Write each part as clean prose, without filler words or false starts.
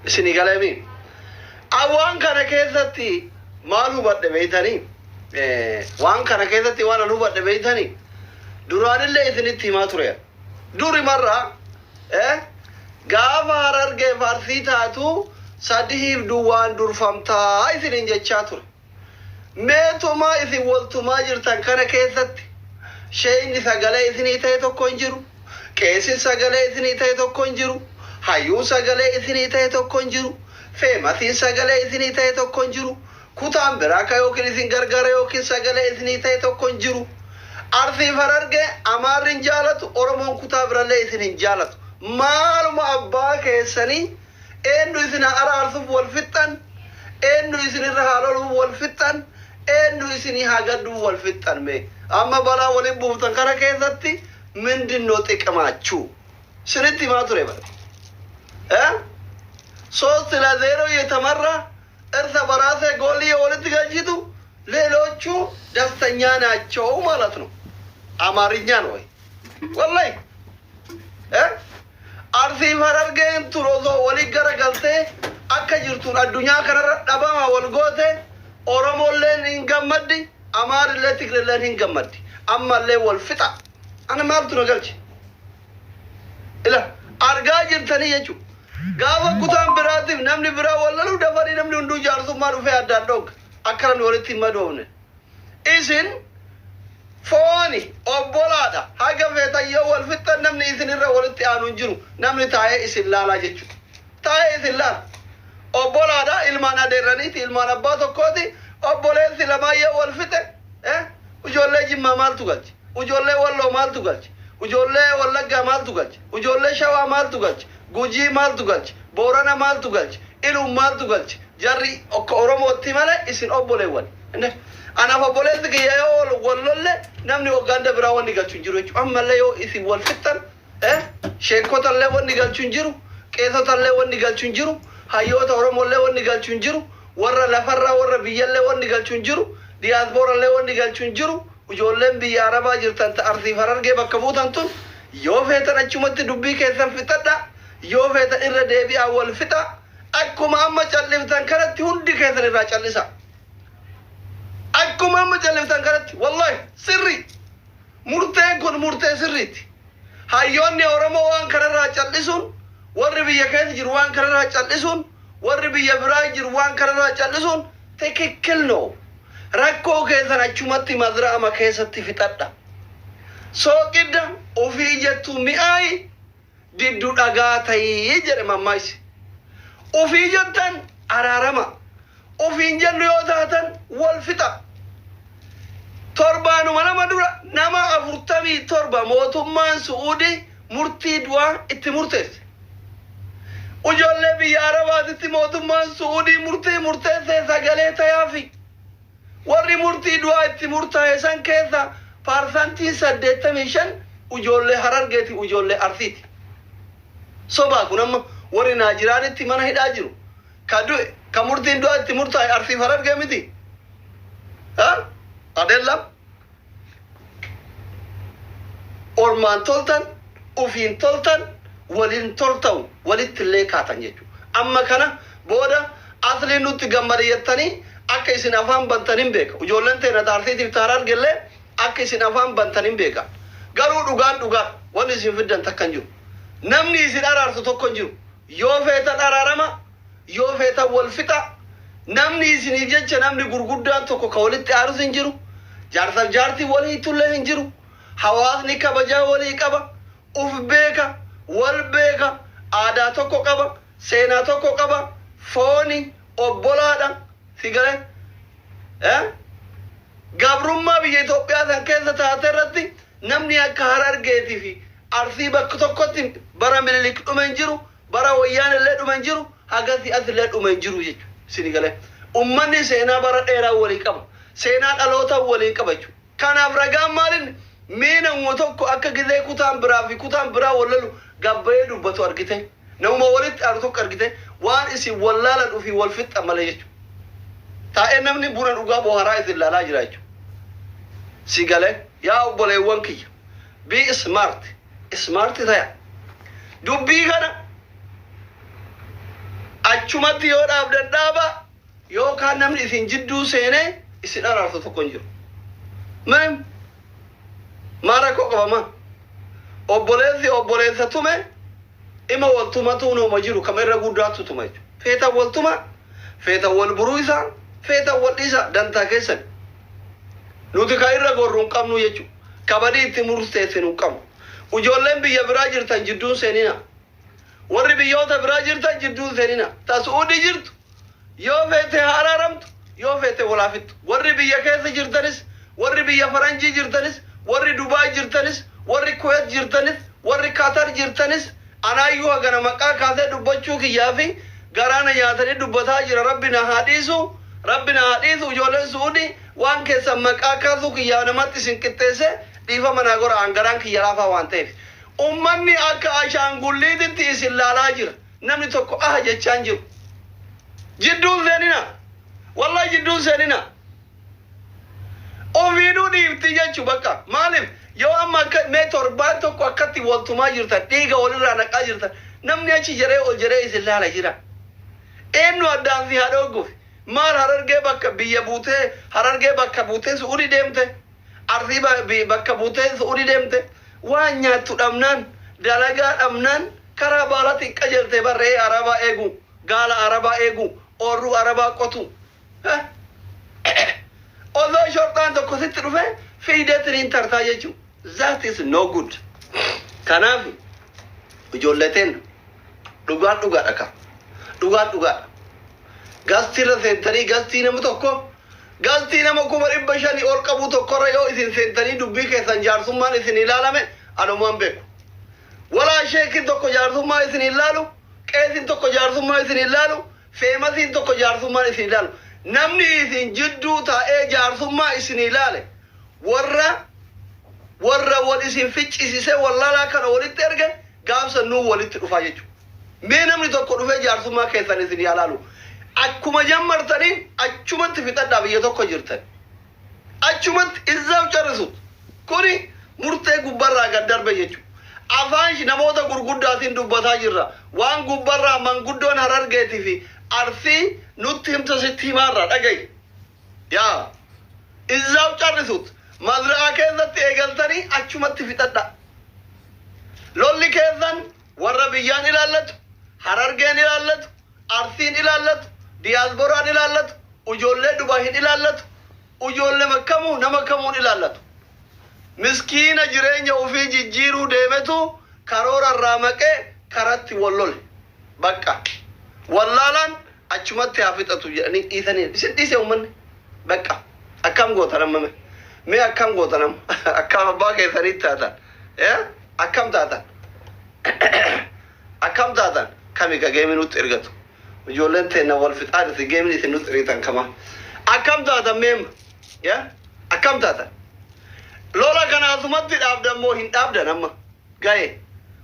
Isinii galeemi? Waan kana keessatti maal hubadhe beeytanii? Waan kana keessatti waan an hubadhe beeytanii? Duraanillee isinitti himaa ture. Duri marraa gaafa Harargee fi Arsii taatu sadihiif duwwaan durfamtaa isiniin jechaa ture. Mee tumaa isin wal tumaa jirtan kana keessatti sheeyni sagalee isinii ta'e tokko hin jiru, qeesin sagalee isinii ta'e tokko hin jiru, hayyuun sagalee isinii ta'e tokko hin jiru, feemasiin sagalee isinii ta'e tokko hin jiru, kutaan biraa ka yookiin isin gargaara yookiin sagalee isinii ta'e tokko hin jiru. Arsiif Harargee Amaarri hin jaalatu, Oromoon kutaa birallee isin hin jaalatu. Maaluma abbaa keessanii Eennu isin haa araarsuuf wol fixxan? Eennu isin irra haa loluuf wol fixxan? Eennu isinii haa gadduuf wol fixxan mee? Amma balaa woli buuftan kana keessatti mindinno xiqimaachuu? Isinitti himaa ture bar. Eh? ሶስት ለዜሮ እየተመራ እርሰ በራሴ ጎል walitti galchitu ሌሎቹ ደስተኛ ናቸው ማለት ነው። አማርኛ ነው ወይ ወላሂ Arsiif Harargeen tun osoo wali gara galtee akka jirtuun addunyaa kanarra dhabama wal goote Oromolleen hin gammaddi, Amaarillee Tigrilleen hin gammaddi. Ammallee wal fixa. Ana maaltu na galche? Ila argaa jirtanii jechuudha. Gaafa kutaan biraatiif namni biraa wal lalu dafanii namni hunduu jaarsummaa dhufee addaan dhoogga. Akka namni walitti hin madoofne. Isin fooni, obbolaadha. Haga feetan yoo wal fixxan namni isin irra walitti aanu hin jiru. Namni taa'ee isin laalaa jechuudha. Taa'ee isin laala. Obbolaadha, ilmaan adeerraniiti, ilmaan abbaa tokkooti. Obboleessi lamaan yoo wal fixe, ijoollee Jimmaa maaltu galche? Ijoollee Walloo maaltu galche? Ijoollee Wallaggaa maaltu galche? Ijoollee Shawaa maaltu galche? Gujii maaltu galche? Boorana maaltu galche? Iluun maaltu galche? Jarri akka Oromootti malee isin obboleewwan. Anaaf obboleessi kiyya yoo wal wal lolle namni ganda biraa wanni galchu hin jiru jechuudha. Ammallee yoo isin wal fixxan sheekotallee wanni galchu hin jiru, qeesotallee wanni galchu hin jiru, hayyoota Oromollee wanni galchu hin jiru, warra lafarraa warra biyyallee wanni galchu hin jiru, diyaaspoorallee wanni galchu hin jiru. Ijoolleen biyya Arabaa jirtan ta Arsiif Harargee bakka buutan tun yoo feetan achumatti dubbii keessan fixadha, yoo feetan irra deebi'aa wal fixa. Akkuma amma calliftan kanatti hundi keessan irraa callisa. Akkuma amma calliftan kanatti wallahi sirrii. Murteen kun murtee sirriiti. Hayyoonni Oromoo waan kanarraa callisuun, warri biyya keessa jiru waan kanarraa callisuun, warri biyya biraa jiru waan kanarraa callisuun ትክክል ነው. Rakkoo keessan achumatti mazra'ama keessatti fixadha. Sooqidda ofii jettu mi'aayi diddu dhagaa ta'ii jedhe mammaaysi. Ofii jettan araarama. Ofiin jennu yoo taatan wal fixa. Torbaanuma lama dura nama 47 mootummaan Su'uudii murtii du'aa itti murteesse. Ijoollee biyya Arabaatitti mootummaan Su'uudii murtii murteessee sagalee tayaafi. Warri murtii du'aa itti murtaa'e san keessa paarsantiin 85 ijoollee Harargeeti, ijoollee Arsiiti. Sobaa kun amma warri Naajiraanitti mana hidhaa jiru. Ka du'e, ka murtiin du'aa itti murtaa'e Arsiif Harargee miti. Ha? Adeellam. Ormaan toltan, ufiin toltan, waliin tolta'u, walitti illee kaatan jechuudha. Amma kana booda asliin nutti gammade jettanii akka isin afaan bantan hin beeka. Ijoolleen teenya ta Arsiitiif ta Harargellee akka isin afaan bantan hin beeka. Garuu dhugaan dhugaa wanni isin fiddan takka hin jiru. Namni isin araarsu tokko hin jiru. Yoo feetan araarama, yoo feetan wal fixa. Namni isiniif jecha namni gurguddaan tokko ka walitti aarus hin jiru. Jaarsaaf jaartiin wal hiitullee hin jiru. Hawaasni kabajaa walii qaba. Uf beeka, wal beeka, aadaa tokko qaba, seenaa tokko qaba, fooni, obbolaadha. Si galee? Eh? Gabrummaa biyya Itoophiyaa san keessa taate irratti namni akka Harargeetii fi Arsii bakka tokkotti bara Minilik dhume hin jiru, bara Wayyaan illee dhume hin jiru, hagasii as illee dhume hin jiru jechuudha. Isin galee? Ummanni seenaa bara dheeraa walii qaba. Seenaa dhalootaa walii qaba jechuudha. Kanaaf ragaan maalin mee namuma tokko akka gizee kutaan biraa fi kutaan biraa wal lolu gabbayee dubbatu argite? Namuma walitti aaru tokko argite? Waan isin wallaalan ofii wal fixxan malee jechuudha. Taa'ee namni buna dhugaa boharaa isin laalaa jira jechuudha. Si galee yaa obboleewwan kiyya. Be smart. Smart taya. Dubbii kana Achumatti yoo dhaabdan dhaaba, yookaan namni isin jidduu seenee isin araarsu tokko hin jiru. Maal maa rakkoo qabama? Obboleessi obboleessa tume ima wal tumatuun hooma jiru kama irra guddaatu tuma jechuudha. Feetan wal tuma, feetan wal buruu isaa, feetan wal dhiisa, dantaa keessan. Nuti kan irra gorru hin qabnu jechuudha. Kabadii itti murteessinu hin qabnu. Ijoolleen biyya biraa jirtan jidduun seenina. Warri biyyoota biraa jirtan jidduun seenina. Ta Su'uudii jirtu yoo feete haa araaramtu, yoo feete walaa fixxu. Warri biyya keessa jirtanis, warri biyya Faranjii jirtanis, warri Dubaay jirtanis, warri Kuwait jirtanis, warri Qatar jirtanis, anaayyuu hagana maqaa kaasee dubbachuu kiyyaa fi garaana nyaatanii dubbataa jira. Rabbi na haa dhiisu. Rabbi na haa dhiisu. Ijoolleen Su'uudii, waan keessan maqaa kaasuu kiyyaa namatti isin qixxeesse dhiifama naa gora, an garaan kiyya laafaa waan ta'eef. Ummanni akka ashaangulliititti isin laalaa jira. Namni tokko aha jechaan jiru. Jidduun seenina. Wallahi jidduun seenina. Ofiinuu dhiifti jechuu bakka. Maaliif yoo amma akka mee torbaan tokko akkatti waltumaa jirtan, dhiiga walirraa naqaa jirtan, namni achi jedhee ol jedhee isin laala jira. Eenyu addaan si haa dhoogguuf? Maal Harargee bakka biyya buutee, Harargee bakka buutee Su'uudii deemte? Arsii bakka buutee Su'uudii deemte? Waan nyaattu dhabnaan, dalagaa dhabnaan karaa baalatiin qajeelte, barree arabaa eegu, gaala arabaa eegu, oorruu arabaa qotu. Osoo shorxaan tokko sitti dhufe fiidee tiriin tartaa jechuudha. That is no good. Kanaaf ijoolleteen, dhugaan dhugaadha ka. Dhugaan dhugaadha. Gastii seentanii, gastii nama tokko, gastii nama 500,000 ol qabu tokkorra yoo isin seentanii dubbii keessan jaarsummaan isin ilaalame, anumaan beeku. Walaa sheekin tokko jaarsummaa isin ilaalu, qeesin tokko jaarsummaa isin ilaalu, famousiin tokko jaarsummaan isin ilaalu. Namni isin jidduu taa'ee jaarsummaa isin ilaale warra wal isin ficcisiisee wallaalaa kana walitti erge gaafsa nuu walitti dhufaa jechuudha. Mee namni tokko dhufee jaarsummaa keessan isin yaalaalu. Akkuma jammartaniin achumatti fixadhaa, biyya tokko jirtan. Achumatti izzaaf carrisut. Kuni murtee gubbarraa gad darbe jechuudha. Afaan namoota gurguddaatiin dubbataa jirra. Waan gubbarraa manguddoon Harargeetii fi Arsii nutti himta sitti himaarra dhagayi. Yaa izzaaf carrisut. Mazra'aa keessatti eegaltanii achumatti fixadha. Lolli keessan warra biyyaan ilaallatu, Harargeen ilaallatu, Arsiin ilaallatu, diyaasbooraan ilaallatu, ijoollee Dubaa hin ilaallatu, ijoollee makkamuu nama kamuun ilaallatu. Miskiina jireenya ofii jijjiiruu deemetu karoora irraa maqee karatti wal lole. Bakka. Wallaalaan achumatti haa fixatu jedhanii dhiisanii isin dhiise uummanni. Bakka. Akkam gootan amma mee? Mee akkam gootan amma? Akkam abbaa keessanitti taatan? Akkam taatan? Akkam taatan? Kami ka gamei nutti ergatu? Ijoolleen teenna wal fixaa jirti, gamein isin nutti ergitan kama? Akkam taatan meemma? Akkam taatan? Lola kana asumatti dhaabdan moo hin dhaabdan amma? Gaye.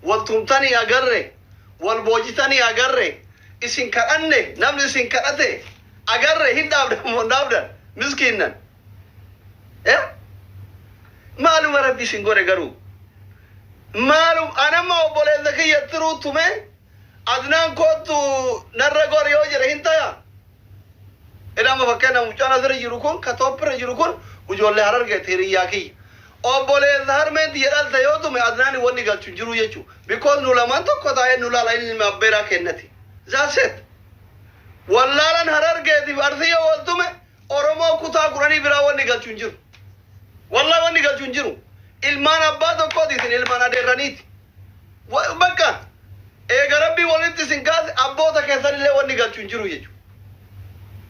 Wal tumtanii agarre, wal boojitanii agarre, isin kadhanne, namni isin kadhate agarre, hin dhaabdan moo hin dhaabdan? Miskiinnan. Maaluma Rabbi isin godhe garuu? Maalum anamma obboleessa kiyya tiruu tume, Adnaan kootu narra gor yoo jedhe hin taya? Ilama, fakkeenya mucaan asirra jiru kun, ka topirra jiru kun, ijoollee Harargeeti, hiriyyaa kiyya. Obboleessa harmeen tiyya dhalte yoo tume, Adnaani wanni galchu hin jiru jechuu. Because nu lamaan tokko taa'ee nu laala, inni ilma abbeeraa kennati. That's it. Wallaalan Harargeetiif Arsii yoo wal tume, Oromoo kutaa 10 biraa wanni galchu hin jiru. Wallahi wanni galchu hin jiru. Ilmaan abbaa tokkooti isin, ilmaan adeerraniiti. Bakka eega Rabbii walitti isin kaase, abboota keessanillee wanni galchu hin jiru jechuudha.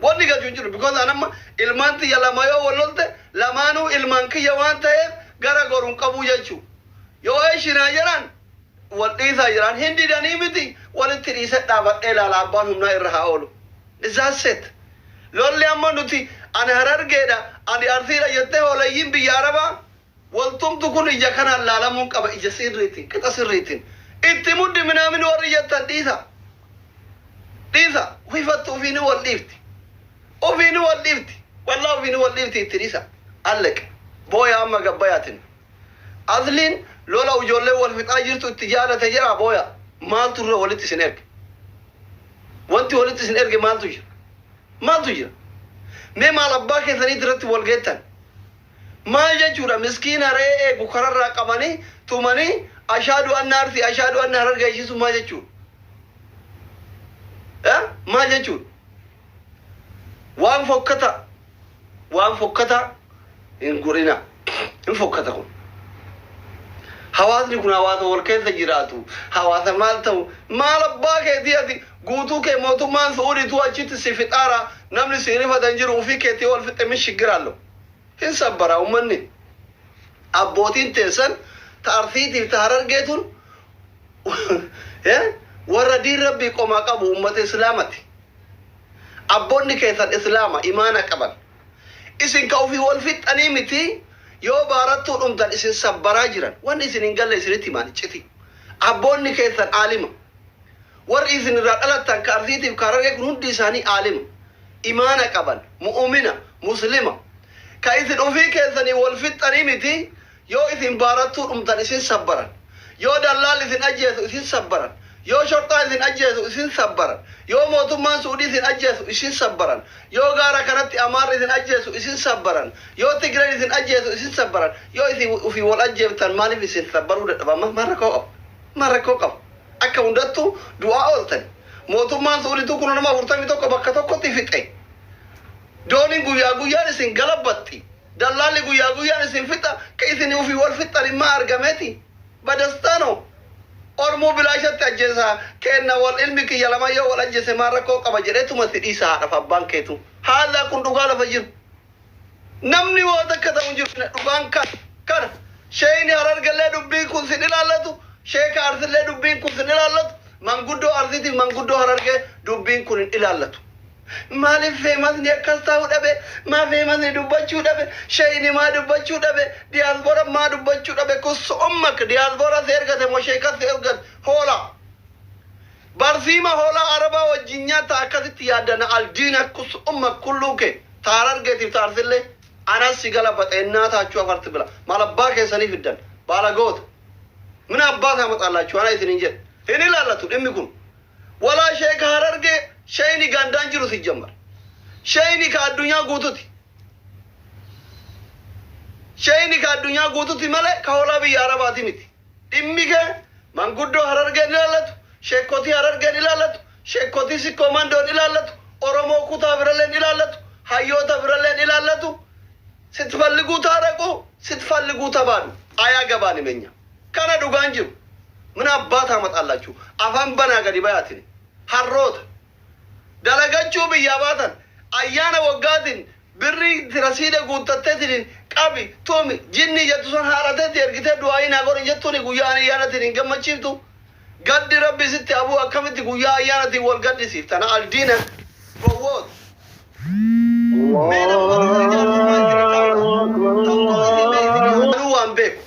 Wanni galchu hin jiru. Because anamma ilmaan tiyya lama yoo wal lolte, lamaanuu ilmaan kiyya waan ta'eef gara goruun qabu jechuudha. Yoo eeshinaa jedhan, wal dhiisaa jiran hin didanii miti, walitti dhiise dhaabadhee ilaala, abbaan humnaa irra haa oolu. That's it. Lolli amma nuti ani Harargeedha, ani Arsiidha jettee hoolayyiin biyya Arabaa waltumtu kun ija kanaan laalamuun qaba, ija sirriitiin, qixa sirriitiin. Itti muddi minaamin warri jettan dhiisa. Dhiisa. Hifattu, ofiini wal dhiifti. Ofiini wal dhiifti. Wallaa ofiini wal dhiifti, itti dhiisa. Alleq. Booya amma gabbayaatin. Asliin lola ijoollee wal fixaa jirtu itti jaalate jedha, booya. Maaltu irra walitti isin erge? Wanti Wanti walitti isin erge maaltu jira? Maaltu jira? Mee maal abbaa keessaniitti irratti wal geettan? Maal jechuudha miskiina re'ee eegu kararraa qabanii tumanii ashaadu anna Arsii, ashaadu anna Harargee jechisiisuun maal jechuudha? Eh? Maal jechuudha? Waan fokkata waan fokkata hin godhina. Hin fokkata kun. Hawaasni kun hawaasa wal keessa jiraatu. Hawaasa maal ta'u? Maal abbaa keetii ati guutuu kee mootummaan Su'uudiitu achitti si fixaara, namni si rifata hin jiru, ofii keetii wal fixxe min shiggiraallo. Hin sabbara ummanni. Abbootiin teessan ta Arsiitiif ta Harargee tun warra diin Rabbii qomaa qabu, ummata Islaamati. Abboonni keessan Islaama imaana qaban. Isin ka ofii wal fixxanii miti, yoo baarattuu dhumtan isin sabbaraa jiran. Wanni isin hin galle isinitti himaan icciti. Abboonni keessan aalima. Warri isin irraa dhalattan ka Arsiitiif ka Harargee kun hundi isaanii aalima. Imaana qaban, mu'umina, Muslima. Ka isin ufii keessanii wal fixxanii miti, yoo isin baarattuu dhumtan isin sabbaran. Yoo dallaalli isin ajjeesu isin sabbaran. Yoo shorxaan isin ajjeesu isin sabbaran. Yoo mootummaan Su'udii isin ajjeesu isin sabbaran. Yoo gaara kanatti Amaarri isin ajjeesu isin sabbaran. Yoo Tigreen isin ajjeesu isin sabbaran. Yoo isin ufii wal ajjeeftan maaliif isin sabbaruu dadhaban? Maal rakkoo qaba? Maal rakkoo qaba? Akka hundattuu du'aa ooltani. Mootummaan Su'udiituu kunoo nama 41 bakka tokkotti fixe. Dooniin guyyaa guyyaan isin galabbatti. Dallaalli guyyaa guyyaan isin fixa. Ka isin ufii wal fixxan immaa argameeti. Badastaanoo. Ormuu bilaashatti ajjeesa keenna wal ilmi kiyya lamaan yoo wal ajjeese maal rakkoo qaba jedheetuma si dhiisa haadhaf abbaan keetu. Haallaa kun dhugaa lafa jiru. Namni waa takka ta'u hin jiru. Dhugaan kana. Kana. Sheeyni Harargellee dubbiin kun sin ilaallatu. Sheeka Arsillee dubbiin kun sin ilaallatu. Manguddoo Arsiitiif manguddoo Harargee dubbiin kun hin ilaallatu. Maaliif feemasni akkas ta'uu dhabe? Maa feemasni dubbachuu dhabe? Sheeyni maa dubbachuu dhabe? Diyaasboora maa dubbachuu dhabe? Kus ummak diyaasboora si ergate moo sheekas si ergate? Hoolaa. Barsiima hoolaa Arabaa wajjin nyaata akkasitti yaaddana aldiina kus ummak kulluu kee. Ta Harargeetiif ta Arsillee anas si galabaxe innaa taachuu afarti bila. Maal abbaa keessanii fiddan? Baala goota. Mina abbaa taamaxallaachuu ana isin hin jedhe. Hin ilaallatu dhimmi kun. Walaa sheeka Harargee, sheeyni gandaan jiru sijjammar. Sheeyni ka addunyaa guututi. Sheeyni ka addunyaa guututi malee ka hoolaa biyya Arabaati miti. Dhimmi kee manguddoo Harargeen ilaallatu, sheekotii Harargeen ilaallatu, sheekotii Sikkoo Mandoon ilaallatu, Oromoo kutaa biralleen ilaallatu, hayyoota biralleen ilaallatu. Sitfalliguu taaraqu, sitfalliguu tabaadhu. Ayaa gabaani menya. Kana dhugaan jiru. Mina abbaa taamaxaallachuu. Afaan banaa gadi bayaatini. Harroota. Dalagachuu biyyaa baatan ayyaana waggaatiin birrii rasiida guuttatteetiin qabi tumi jinni jettu san haadhateetti ergitee du'aayii naa godhin jettuuni guyyaa ayyaanatiin hin gammachiiftu. Gaddi Rabbi sitti abuu akkamitti guyyaa ayyaanatiin wal gaddisiifta na aldiina gowwoota. Mee nama dhufee jaarsummaa isinii taa'udha. Tokko isin mee isinii anuu waan beeku.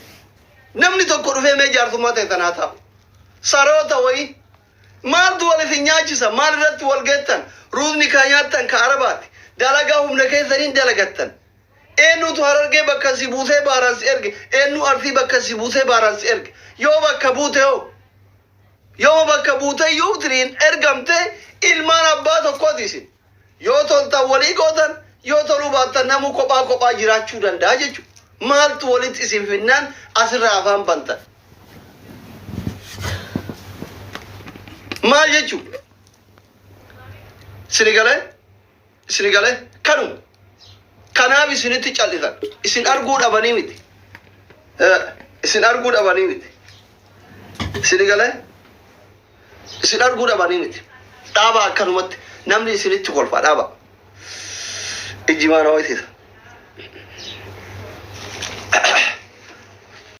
Namni tokko dhufee mee jaarsummaa ta'e sanaa taa'u. Saroota wayii. Maaltu wal isin nyaachisa? Maal irratti wal geettan? Ruuzni kaa nyaattan ka Arabaati. Dalagaa humna keessaniin dalagattan. Eenyutu Harargee bakka si buusee baaraan si erge? Eenyu Arsii bakka si buusee baaraan si erge? Yoo bakka buute hoo? Yoo bakka buute iyyuu tiriin ergamte, ilmaan abbaa tokkooti isin. Yoo toltan walii gootan, yoo toluu baattan namuu kophaa kophaa jiraachuu danda'a jechuudha. Maaltu walitti isin finnaan asirraa afaan bantan? Maal jechuudha? Isini galee? Isini galee? Kanuma. Kanaaf isinitti callisan. Isin arguu dhabanii miti. Isin arguu dhabanii miti. Isini galee? Isin arguu dhabanii miti. Dhaaba akkanumatti namni isinitti kolfa dhaaba. Ijji maana ho'isiisa.